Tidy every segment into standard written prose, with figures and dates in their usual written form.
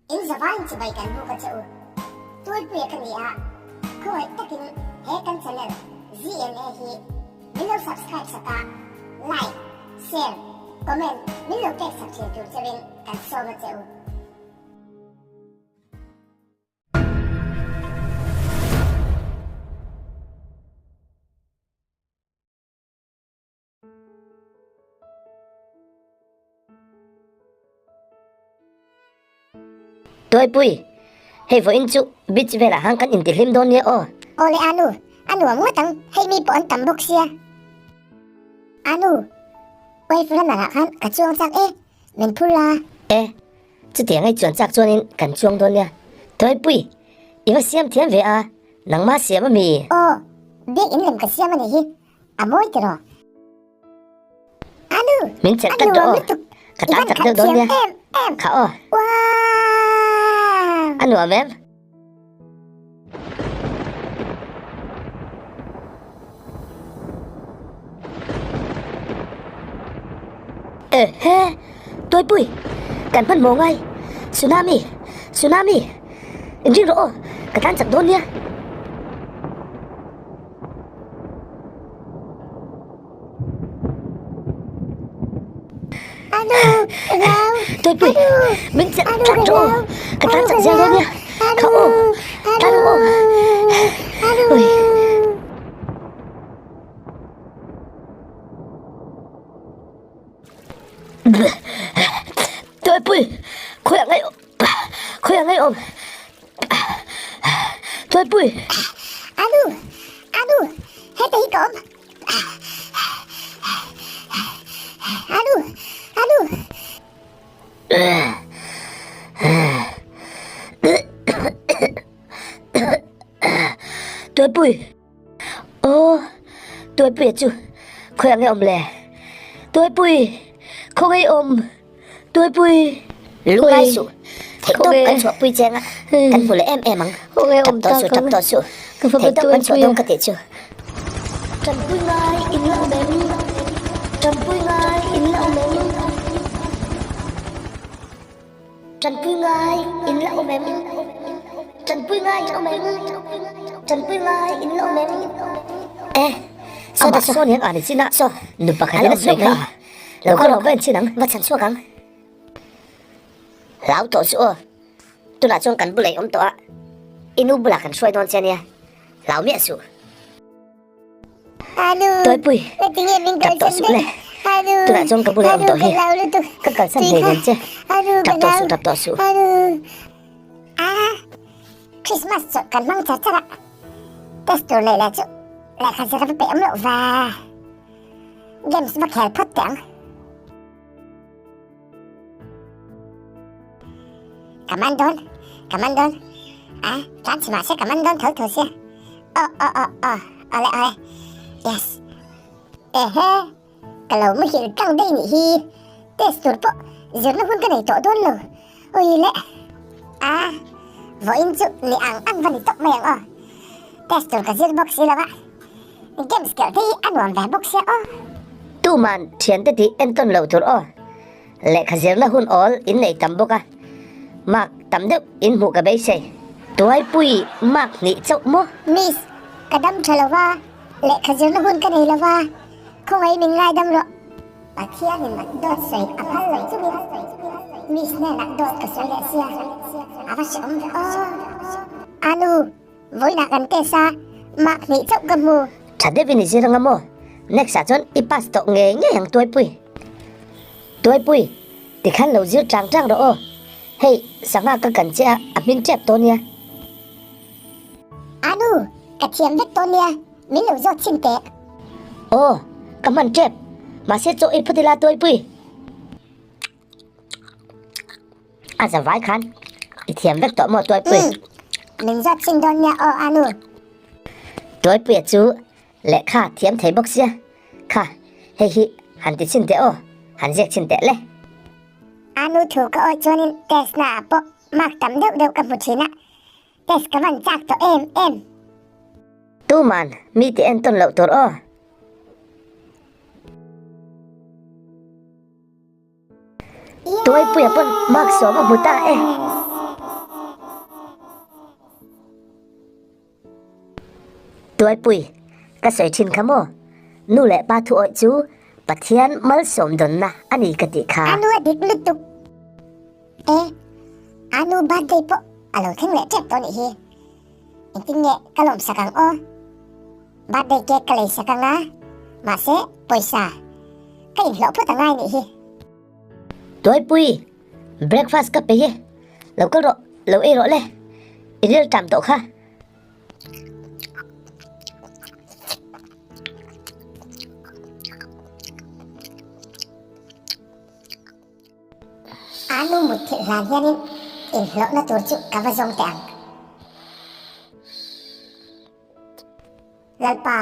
In zavaiin chibai kan buk a che u. Tualpuia ka ni a, khawngaih takin he kan channel ZNA hi min lo subscribe sak a, like, share, comment min lo pek sak thin tur cheuin kan sawm a che u. Tuaipui, hei vawiin chu beach velah han kan intihlim dawn nia aw. Awle Anu, a nuam ngawt ang, hei mi pawh an tam bawk sia. Anu, wave runner ah khan ka chuang chak e, min phur la. E, chutiang ei chuan chak chuanin kan chuang dawn nia. Tuaipui, i va siam thiam ve a, nangma siam a mi? Aw, biak in lem ka siam a nih hi. A mawi tiraw? Anu! Min chelh tlat rawh aw. Ka tan chak deuh dawn nia. Kha aw. Wow! A nuam em? Ehe! Tuaipui! Kan hman maw ngai? Tsunami! Tsunami! Inring rawh aw. Ka tan chak dawn nia. Tuipui, min chelh tlat rawh aw, ka tan chak zel dawn nia, kha aw, tan rawh aw. Ui. Tuipui, khawiah ngai khawiah ngai awm. Tuaipui! Anu! Anu! Heta hi ka awm! Anu! Anu! Tuaipui! Aw! Tuaipui chu khawiah nge awm le? Tuaipui! Khawngaih awm! Tuaipui! Lungai suh, theihtawp kan chhuahpui cheng a, kan hmu leh em em ang. Tap tawh suh, tap tawh suh, theihtawp kan chhuah dawn ka tih chu. Tanpui ngai in la awm em? Tanpui ngai in la awm em? Tanpui ngai in la awm em? Tanpui ngai in awm em? Tanpui ngai in la awm em? E, saw ta saw. Amah saw niang a ni chin a, Saw, nu pakhat a la in a awm sawi hlauh kha. mai. Lo khaw rawh ka en chin ang. Va chhan chhuak ang. Hlau tawh chu aw. Tunah chuan kan bulah i awm tawh a, i nu bulah kan hruai dawn che ania. Hlau miah suh. Tuaipui, tap tawh suh le. Tunah chuan ka bulah i awm tawh hi. Ka kalsan hlei nen che. Tap tawh suh, tap tawh suh. A, Christmas chu kan hmang char char a. Test tur nei leh chu lehkha zir a va peih awm loh va. Games va khel phawt teh ang. Ka man dawn, ka man dawn. A, tlan chhi mahse ka man dawn tho tho sia. Aw, aw, aw, aw, awle, awle. Yes. Ehe, ka lo muhil tlang daih nih hi. Test tur pawh zirna hun ka nei tawh dawn lo. Ui le. A, vawiin chu ni ang ang va ni tawp mai ang aw. Test tur ka zir bawk si lo a. Games kelh te hi a nuam ve bawk sia aw. Tuman thiante tih entawn loh tur aw. Lehkha zirna hun awl in nei tam bawk a, mark tam deuh in hmuh ka beisei. Tuaipui mark hnih chauh maw? Miss, ka dam tha lova, lehkha zirna hun ka nei lova, khawngaih min ngaidam rawh. Pathianin dawt sawi a phal lo chungin Miss hnenah dawt ka sawi leh sia, a va hrehawm ve aw. Anu, Vawiinah kan test a, mark hnih chauh ka hmu. Tha deuhin i zir anga maw? Next ah chuan i pass tawh ngei ngei ang Tuaipui. Tuaipui, tikhan lo zir tang tang rawh aw. Hei, sangha ka kan che a, a hmin tep tawh nia. Anu, ka thiam vek tawh nia, min lo zawt chhin teh. Aw, ka hman tep. Mahse chaw ei phawt ila Tuaipui. A za vai khan i thiam vek tawh maw Tuaipui? Umm, min zawt chin dawn nia aw Anu. Tuaipuia chu lehkha thiam thei bawk sia, kha hei hi han ti chhin teh aw, han ziak chhin teh le. Anu thu ka awih chuanin test na ah pawh mark tam deuh deuh ka hmu thin a, test ka van chak tawh em em. Tuman mi ti entawn loh tur aw. Tuaipuia pawn mark sawm a hmu ta e. Tuaipui, ka sawi thin kha maw? Nu leh pa thu awih chu Pathian malsawm dawnna a ni ka tih kha. A nu a dik lutuk e, a nu birthday pawh a lo thleng leh tep tawh nih hi. Engtin nge ka lawmsak ang aw? Birthday cake ka leisak anga, mahse pawisa ka inhlawh phawt angai nih hi. Tuaipui, breakfast ka peih e, lo kal rawh, lo ei rawh le, i ril ṭam tawh kha. A nu mutthilh hlan hianin inhlawhna tur chu ka va zawng teh ang. Lalpa,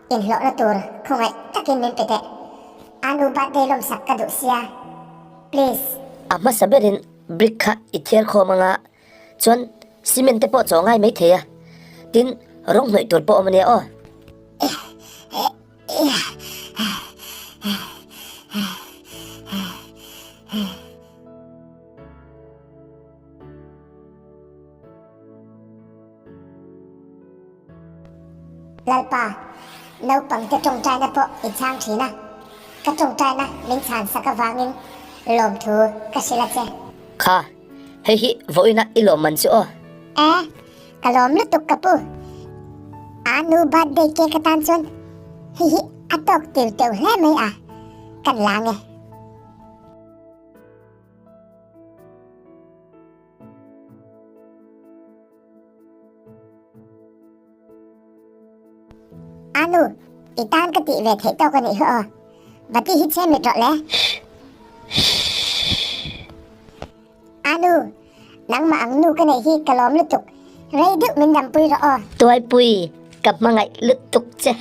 inhlawhna tur khawngaih takin min pe teh. A nu birthday lawmsak ka duh sia. Please. A hmasa berin brick kha i thiar khawm anga Chuan cement te pawh chaw ngai mai thei a, tin rawng hnawih tur pawh awm a nia aw. Lalpa, naupangte tawngtaina pawh i chhang thin a, ka tawngtaina min chhan sak avangin lawmthu ka hrilh a che. Kha, hei hi vawiinah i lawm man chu aw. E, ka lawm lutuk ka pu. A nu birthday cake atan chuan hei hi a tawk tiu teuh hle mai a, kan la nge. A nu, i tan ka tih ve theih tawk a nih hi aw. Bati hi chhe mit rawh le. A nu, nangmah ang nu ka neih hi ka lawm lutuk. Rei deuh min dampui rawh aw. Tuaipui, ka hmangaih lutuk che.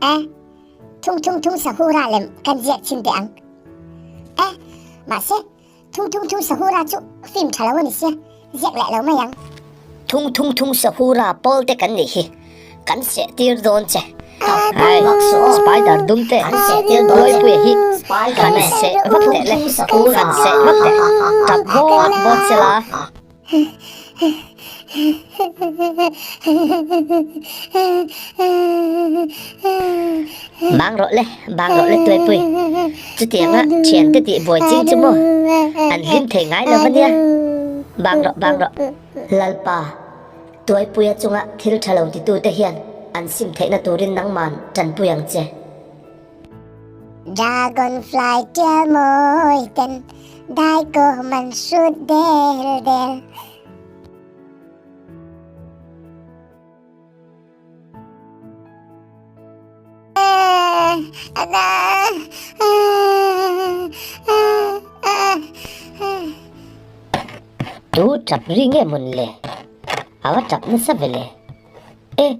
E, thung thung thung sahura lem kan ziak chhin teh ang. E, mahse, thung thung thung sahura chu film tha lo a ni sia, ziak leh lo mai ang. Thung thung thung sahura pawl te kan nih hi, kan seh tir dawn che. Hai, spider dum te, Tuaipuia hi kan seh vak teh le, kan seh vak teh, tap bawt bawt sela. Bang rawh le, bang rawh le Tuaipui. Chutianga thiante tih buai ching chu maw an hlim thei ngai lo va nia. Bang rawh, bang rawh. Lalpa, Tuaipuia chunga thil tha lo titute hian an sim theihna turin nangman tanpui ang che. Dragonfly tial mawi ten dai ko man hrut del del. Tu tap ri nge mun le? Awa tap nasa vele. E,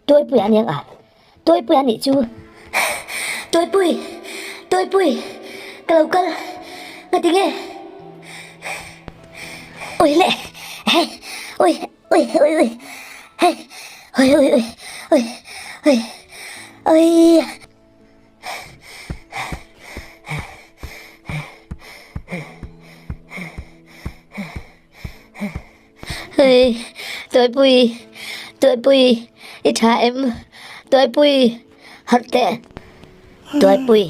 Tuaipui a niang a, Tuaipui a nih chu. Tuaipui, Tuaipui, ka lo kal, ngati nge? Ui le, hei, ui, ui, ui, ui, hei, ui, ui, ui, ui, ui, ui. Hei, Tuaipui, Tuaipui, i tha em? Tuaipui, harh teh. Tuaipui,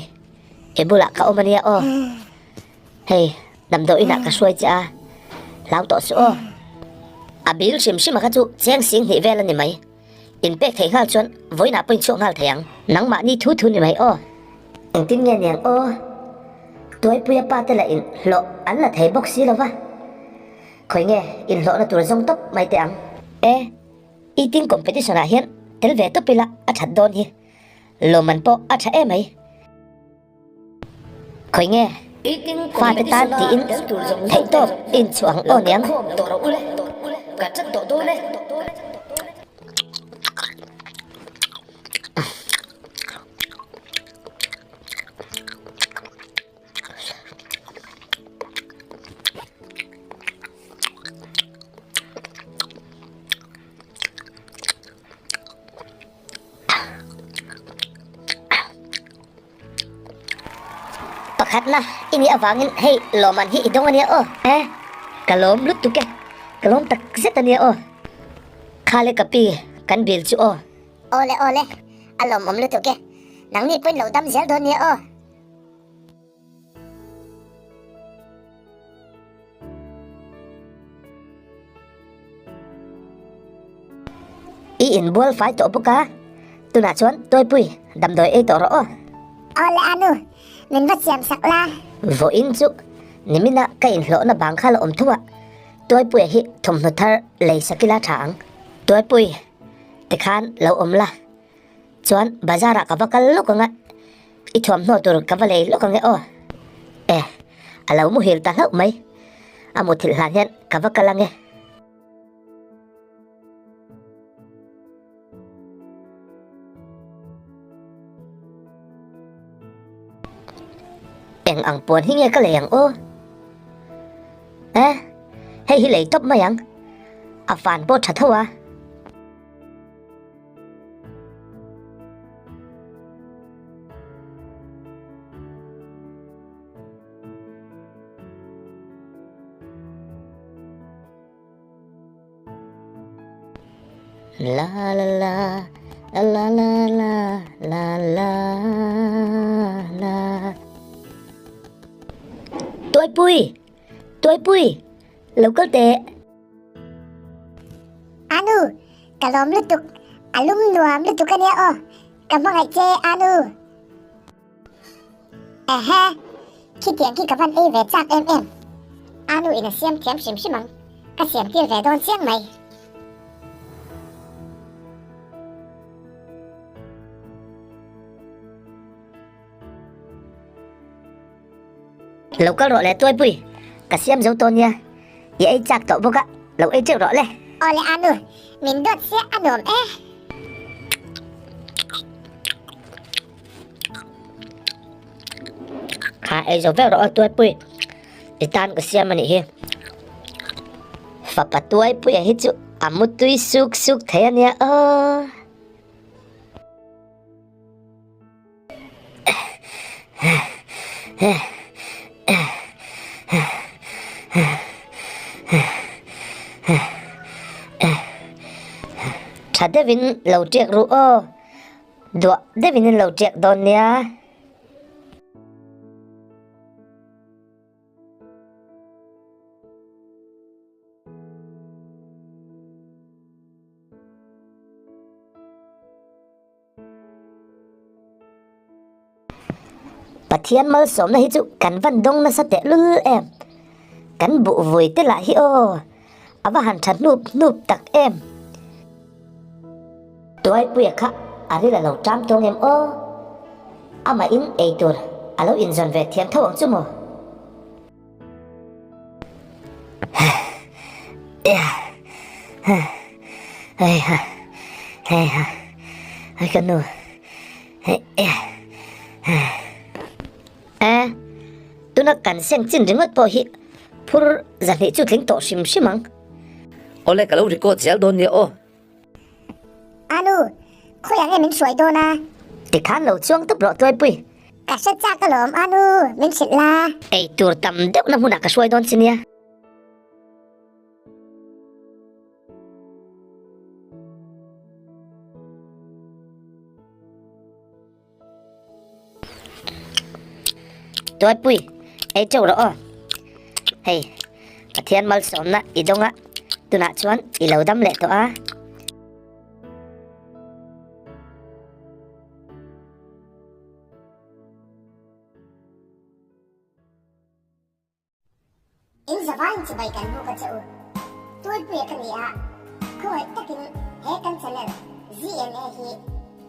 i bulah ka awm ania aw. Hei, damdawi inah ka hruai che a, hlau tawh suh aw. A bil hrim hrim a kha chu cheng sing hnih vel a ni mai. Inpek theih nghal chuan vawiinah pawh inchhuak nghal thei ang. Nangmahni thu thu ni mai aw. Engtin nge niang aw? Tuaipuia pa te lah inhlawh an la thei bawk si lo va. Khawi nge inhlawhna tur zawng tawp mai teh ang. E, eating competition ah hian tel ve tawp ila a that dawn hi. Lawmman pawh a tha emai. Khawi nge fate tan tiin theihtawp inchhuah ang aw niang. Pakhatna i nih avangin hei lawmman hi i dawng a nia aw. E, ka lawm lutuk e, ka lawm tak zet a nia aw. Kha le ka pi, kan bill chu aw. Awle awle, a lawmawm lutuk e, nangni pawhin lo dam zel dawn nia aw. I inbual fai tawh bawk a, tunah chuan Tuaipui damdawi ei tawh rawh aw. Awle Anu, min va siam sak la. Vawiin chu nimina ka inhlawhna bang kha la awm tho a, Tuaipuia hi thawmhnaw thar lei sak ila tha ang. Tuaipui, tikhan lo awm la, chuan bazar ah ka va kal lawk ang a, i thuamhnaw tur ka va lei lawk ang e aw. E, a lo muhil ta hlauh mai, a muthilh hlan hian ka va kal ang e. Eng ang puan hi nge ka lei ang aw? E, hei hi lei tawp mai ang, a fan pawh tha tho a. La la la la la la la la la Tuaipui! Tuaipui! Lo kal teh! Anu, ka lawm lutuk, a lum nuam lutuk a nia aw, ka hmangaih che Anu. Ehe, khitiang khi ka van ei ve chak em em. Anu in a siam thiam hrim hrim ang, ka siam tir ve dawn chiang mai. Lo kal rawh le Tuaipui, ka siam zo tawh nia, i ei chak tawh bawk a, lo ei teuh rawh le. Awle Anu, min dawt siah a nuam e. Kha ei zo vek rawh aw Tuaipui, i tan ka siam a nih hi. Fapa Tuaipuia hi chu a mutui suk suk thei a nia aw. Tha deuhin lo tiak ru aw, duah deuhin in lo tiak dawn nia. Pathian malsawmna hi chu kan van dawng nasa teh lul em. Kan buh vui te lah hi aw, a va han tha hnup hnup tak em. Tuaipuia kha a ril a lo ṭam tawng em aw. Amah in ei tur a lo inzawn ve thiam tho ang chu maw. E, tuna kan seng chin ringawt pawh hi phur zahnih chu tling tawh hrim hrim ang. Awle ka lo record zel dawn nia aw. Anu, khawiah nge min hruai dawn a? Tikhan lo chuang tawp rawh Tuaipui. Ka hre chak alawm Anu, min hrilh la. Ei tur tam deuhna hmunah ka hruai dawn che nia. Tuaipui, ei teuh rawh aw. Hei, Pathian malsawmna i dawng a, tunah chuan i lo dam leh tawh a. In zavaiin chibai kan buk a che u. Tuipuia ka ni a, khawngaih takin he kan channel ZNA hi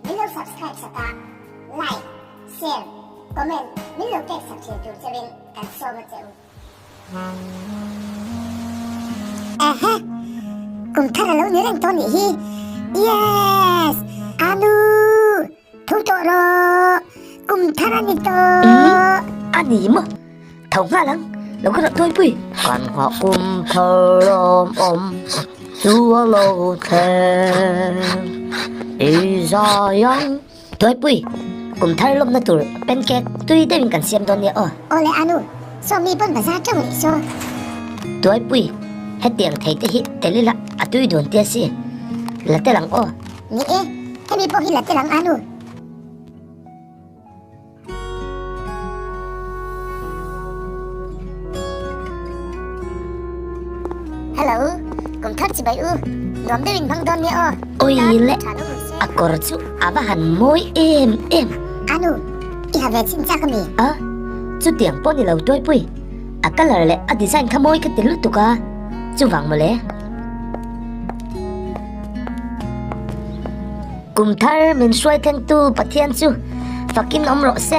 min lo subscribe sak a, like, share, comment min lo pek sak thin tur cheuhin kan sawm a che u. Ehe, kum thar a lo ni reng tawh nih hi. Yes! Anu! Tho tawh rawh, kum thar a ni tawh. A ni maw? Tho nghal ang, lo ka rawh Tuaipui. Kan nghah kum thar lawm awm chu a lo thleng i zai ang. Tuaipui, Kum thar lawmna tur pancake tui deuhin kan siam dawn nia aw. Awle Anu, saw mi pawn bazar teuh nih saw. Tuaipui, hetiang thei te hi tel ila a tui dun tia si. La tel ang aw. Ni e, hemi pawh hi la tel ang Anu. Hello, kum thar chibai u, nuam deuhin hmang dawn nia aw. Oi le, a kawr chu a va han mawi em em. Anu, i ha ve chin chak ami? A, chutiang pawh ni lo Tuaipui, a colour leh a design kha mawi ka ti lutuk a, chuvang mawle. Kum thar min hruai thlengtu Pathian chu fakin awm rawh se.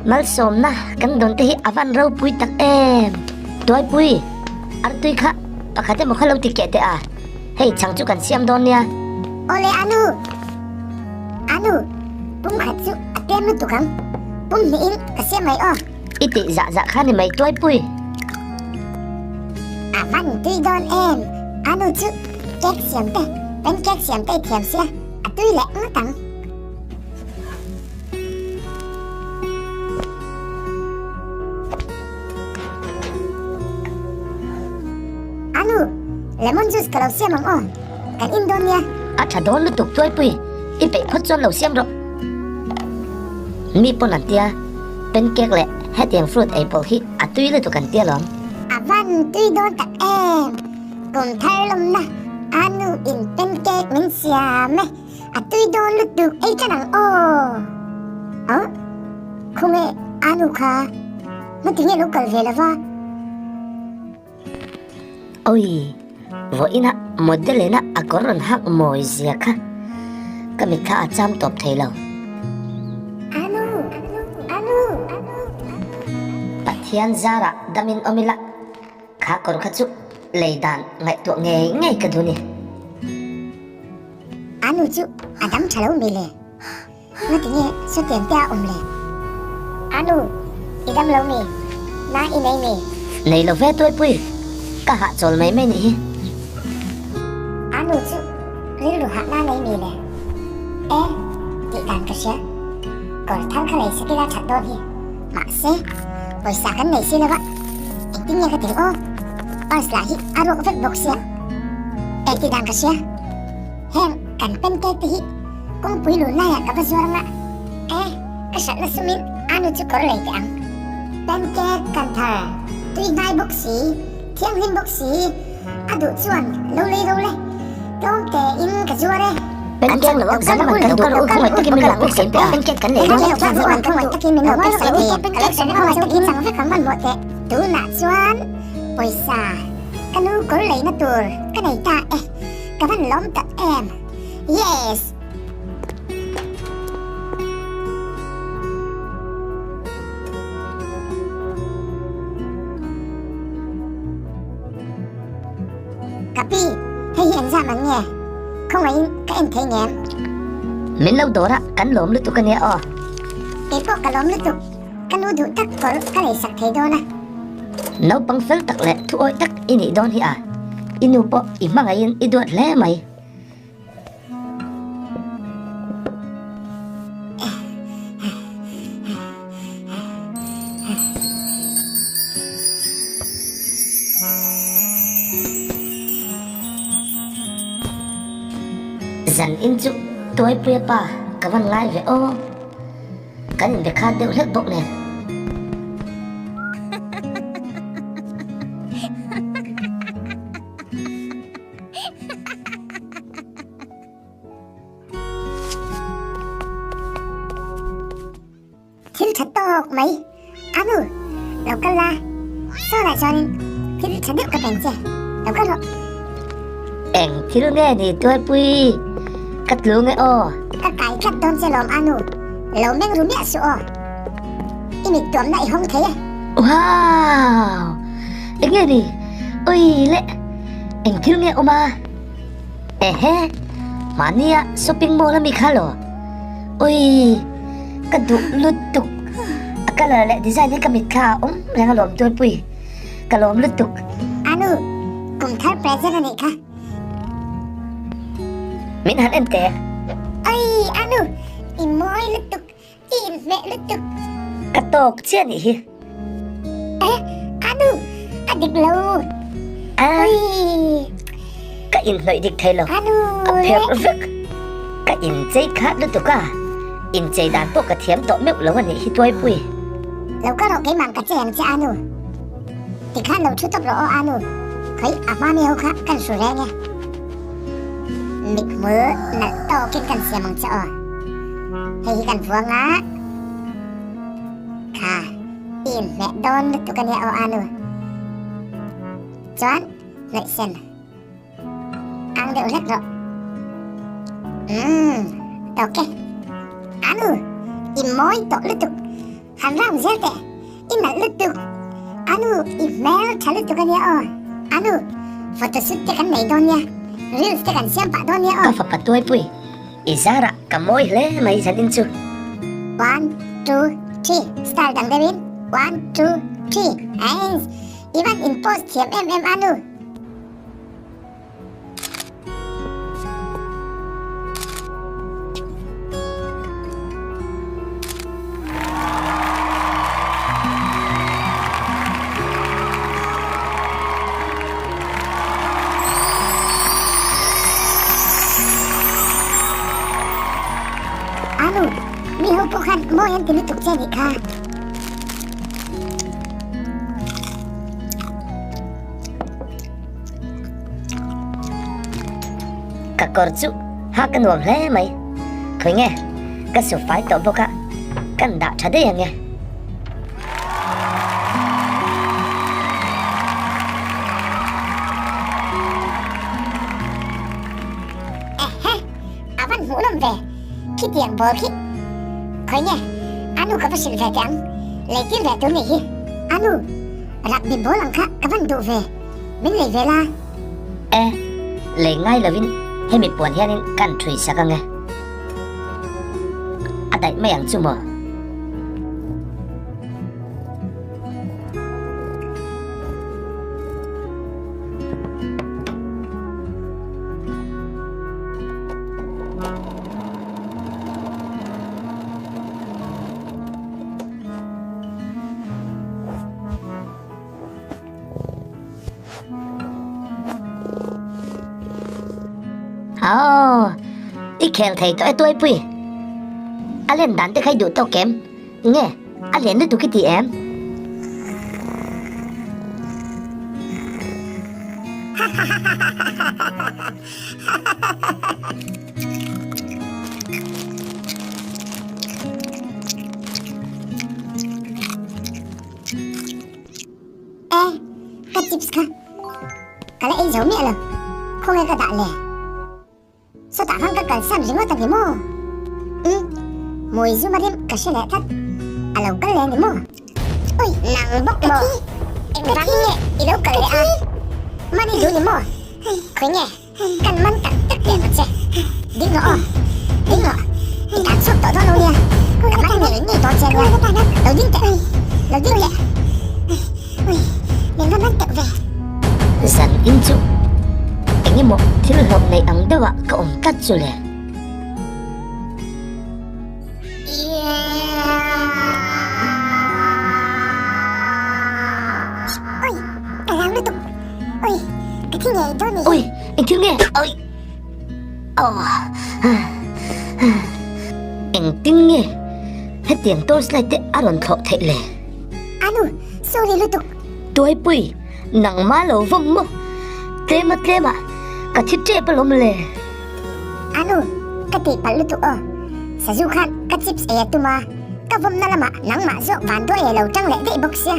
Malsawmna kan dawn te hi a van ropui tak em. Tuaipui, artui kha pakhat emaw kha lo ti keh teh a, hei chhang chu kan siam dawn nia. Awle Anu, Anu, pum khat chu a tlem lutuk ang, pum hnihin ka siam mai aw. I tih zah zah kha ni mai Tuaipui. A van tui dawn em, Anu chu cake siam te, pancake siam te i thiam sia, a tui leh ngawt ang. Anu, lemon juice ka lo siam ang aw, kan in dawn nia. A tha dawn lutuk Tuaipui, i peih phawt chuan lo siam rawh. Mi pawn an tia, pancake leh hetiang fruit ei pawh hi a tui lutuk an tia lawm. A van tui dawn tak em, kum thar lawmna Anu in pancake min siam e. A tui dawn lutuk ei tan ang aw. Aw, khawnge Anu kha hmatinge lo kal ve lova? Oi, vawiina model ina a kawr rawn hak mawi zia kha ka mit kha a cham tawp thei lo. Anu, Anu, Pathian zarah damin awm ila. Kha kawr kha chu lei dan ngaihtuah ngei ngei ka duh ni. A nu chu a dam tha lo mi le? Ngatinge sawtiang te a awm le? A nu, i dam lo mi? Na i nei mi? Nei lo ve Tuaipui, ka hah chawl mai mai nih hi. A nu chu rilru hahna nei mi le? E, tih dan ka hria. Kawr thar kha lei sakila that dawn hi. Mahse, pawisa kan nei si lova, engtin nge ka tih aw? Purse lah hi a ruak vek bawk sia. Engti dan ka hria? Heng kan pancake te hi kawngpui lun laiah ka va zuar anga, e, ka hralhna sumin anu chu kawr lei teh ang. Pancake kan thar, tui hnai bawk si, thianghlim bawk si, A duh chuan lo lei ro le, tlawm te in ka zuar e. Pancake lo zan man kan duh u khawngaih takin min lo pek saih teh a. Pancake kan lei dawn chuan zan man khawngaih takin min lo pek saih teh. Collection khawngaih takin chang vek ang hmanhmawh teh. Tunah chuan pawisa ka nu kawr leina tur ka nei ta e, ka van lawm tak em. Yes! Ka pi, hei hi engzah man nge? Khawngaihin ka en thei ngem? Min lo dawr a, kan lawm lutuk a nia aw. Kei pawh ka lawm lutuk, ka nu duh tak kawr ka lei sak thei dawn a. Naupang fel tak leh thu awih tak i nih dawn hi a, i nu pawh i hmangaihin i duat hle mai. Zan in chu Tuaipuia pa ka van ngai ve aw. Kan inbe khat deuh hlek bawk nen. Thil tha tawk mai. Anu, lo kal la. Saw lah chuanin thil tha deuh ka peng che. Lo kal rawh. Eng thil nge ni Tuaipui? Ka tlu nge aw. Ka kai tlat dawn che lawm Anu. Lo meng ru miah suh aw. I mit tuamna i hawng thei e. Wow! Eng nge ni? Ui le! Eng thil nge awm a? Ehe! Mahnia shopping mall ami kha lo. Ui! Ka duh lutuk. A colour leh design hi ka mit thla a awm reng a lawm Tuaipui. Ka lawm lutuk. Anu, kum thar present a nih kha. Min han en teh. Ui! Anu, i mawi lutuk. I inhmeh lutuk. Ka tawk chiah nih hi. Eh, anu, a dik lo. A, Ui. ka inhnawih dik thei lo. Anu, A pherh vek. Ka inchei khat lutuk a, inchei dan pawh ka thiam tawh meuh lo a nih hi Tuaipui. Lo ka rawh keimah ka chei ang che anu. Tikhan lo thu tawp rawh aw anu. Khawi a hma mi ho kha kan hru reng e. Mithmul nalh tawkin kan siam ang che aw. Hei hi kan vuang a. Kha, i inhmeh dawn lutuk a nia aw anu. Chuan hnawih sen ang deuh hlek rawh. Umm, tawk e. Anu, i mawi tawh lutuk. Han round zel teh, i nalh lutuk. Anu, i hmel tha lutuk a nia aw. Anu, photoshoot te kan nei dawn nia, reels te kan siam pah dawn nia aw. Ka fapa Tuaipui, i zarah ka mawi hle mai zanin chu. One, two, three, style dang deuhin, one, two, three, eins, i van in post thiam em em anu. Anu, mi ho pawh khan mawi an ti lutuk che nih kha. Ka kawr chu ha ka nuam hle mai. Khawi nge ka su fai tawh bawk a, kan dah tha daih ang e. Ehe, a van hmuh lawm ve, khitiang ball khi. Khawi nge, anu ka va hrilh ve teh ang, leitir ve tur nih hi. Anu, rugby ball ang kha ka van duh ve, min lei ve la. E, lei ngai lovin hemi puan hianin kan thui sak ang e. A daih mai ang chu maw? Aww, i khel thei tawh e Tuaipui. A len dan te kha i duh tawk em? Nge, a len lutuk i ti em? E, ka chips kha ka la ei zo miah lo, khawnge ka dah le? Sawtah khan ka kalsan ringawt a ni maw? Umm, hmui zum a rim ka hre leh tlat, a lo kal leh a ni maw? Ui, nang bawk maw? Engvang nge i lo kal leh a? Money duh ni maw? Khawi nge? Kan man tak tak teh ang che. Ding rawh aw. Ding rawh. I tan chhuak tawh dawn lo nia. Ka man ngei ngei dawn che nia. Lo ding teh. Lo ding teh. Min va man teuh ve. Zan in chu eng emaw thil hlawh nei ang deuh ah ka awm tlat chu le. Ui, ka hlau lutuk. Ui, ka thi ngei dawn ni. Ui, eng thil nge? Ui. Oh. Eng tin nge hetiang torchlight te a rawn thlawh theih le? Anu, sorry lutuk. Tuaipui, nangmah lo vawm maw? Tlema tlema ka thi tep alawm le. Anu, ka tihpalh lutuk aw. Sazu khan ka chips ei a tum a, ka vawmna lamah nangmah zawk van duai lo tang leh daih bawk sia.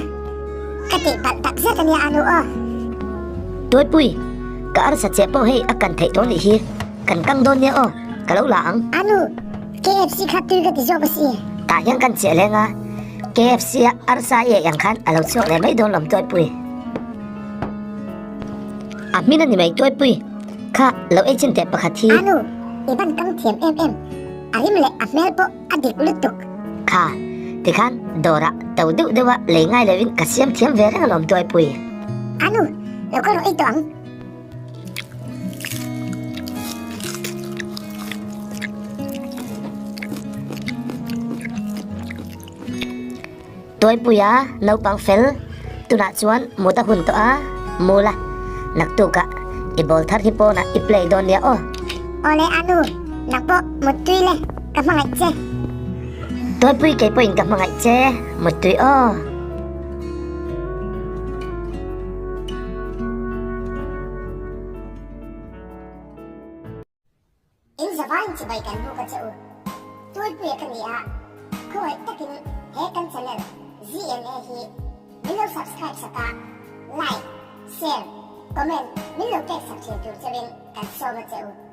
Ka tihpalh tak zet a nia Anu aw. Tuaipui, ka arsa che pawh hei a kan theih tawh nih hi. Kan kang dawn nia aw, ka lo la ang. Anu, KFC kha tui ka ti zawk a si. Tah hian kan chiah leng a, KFC a arsa i ei ang khan a lo chhuak leh mai dawn lawm Tuaipui. A hmin a ni mai Tuaipui. Kha, lo ei chin teh pakhat hi. Anu, i ban kang thiam em em. A rim leh a hmel pawh a dik lutuk. Kha, tikhan dawrah to deuh deuh a lei ngai lovin ka siam thiam ve reng alawm Tuaipui. Anu, lo ka rawh ei tawh ang. Tuaipuia naupang fel tunah chuan mut a hun tawh a, mu la, naktukah i ball thar hi pawnah i play dawn nia aw. Awle Anu, nang pawh muttui le, ka hmangaih che. Tuaipui kei pawhin ka hmangaih che, muttui aw. In zavaiin chibai kan buk a che u. Tuipuia ka ni a, khawngaih takin he kan channel ZNA hi min lo subscribe sak a, like, share, comment min lo pek sak thin tur cheuhin kan sawm a che u.